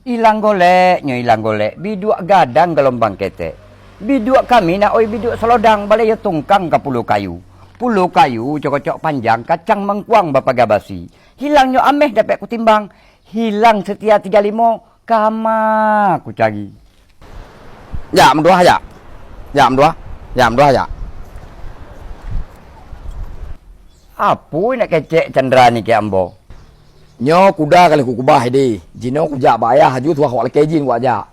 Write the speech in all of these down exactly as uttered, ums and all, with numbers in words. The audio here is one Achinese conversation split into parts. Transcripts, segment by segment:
Ilang golek nyoe ilang golek, biduek gadang geulumbang ketek. Biduek kami na oi biduek seulodang balée tungkang ka pulo kayu. Pulo kayu cokocok panjang kacang mangkuang bapaga basi. Hilang nyoe ameh dapet kutimbang, hilang seutia tiga limo kama kucari. Jak meutuah jak. Jak meutuah. Jak meutuah jak. Apui nak kecek Chandra ni ke ambo? Nyoe kuda ka lheueh kukubah ideh. Jinoe kujak bak ayah aju tuah wak lakée jin wak jak.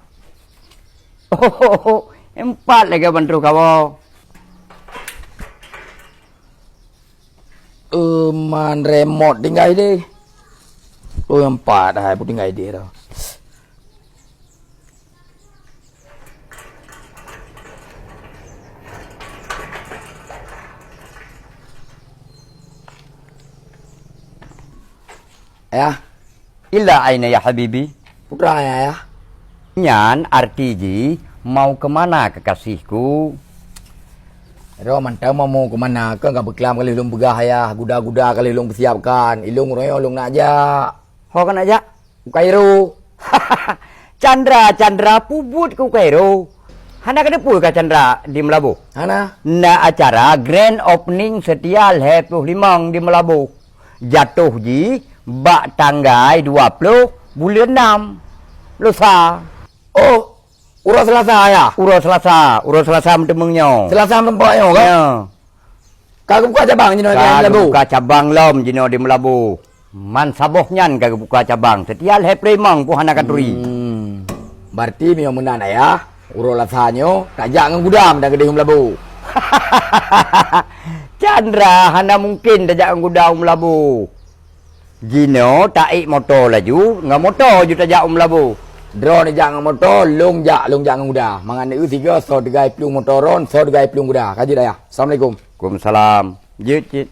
Oh, empat lagée bantu kawo. Eman remot tinggai deh. Oh, empat hai pun tinggai deh dah. Ayah. Ila aina ya habibi? Putra ya, Ayah. Nyan arti jih mau ke mana kekasihku? Roh mantong mau, mau ke mana? Kan ka beuklam kali lôn peugah ayah, guda-guda kali lôn peusiapkan. Ilôn royo lôn nak jak. Ho ka nak jak? U Kairo. Chandra, Chandra, pubuet ke u Kairo. Hana ka deupue ka Chandra di Meulaboh? Hana. Na acara grand opening seutia lhée ploh limong di Meulaboh. Jatoh jih bak tanggai dua ploh buleuen nam, Lusa. Oh, uroe Selasa ya? Uroe Selasa, uroe Selasa meuteumeung nyoe. Selasa meureumpok nyoe kan? Ya. Ka geubuka cabang jinoe di Meulaboh? Ka geubuka cabang lom jinoe di Meulaboh. Man saboh nyan ka geubuka cabang. Seutia lhée ploh limong pun hana ka turi. Hmm. Berarti meunyoe meunan ayah, uroe Selasa nyoe tajak ngon guda meunan keudeh u Meulaboh. Chandra, hana mungken tajak ngon guda u Meulaboh. Jinoe taék moto laju, ngon moto ju tajak u Meulaboh. Droeneuh jak ngon moto, lôn jak, lôn jak ngon guda. Mangat neueu sigoe soe teugai plueng moto droeneuh, soe teugai plueng guda. Ka jeuet ayah. Assalamualaikum. Waalaikumsalam. Jeuet, jeuet.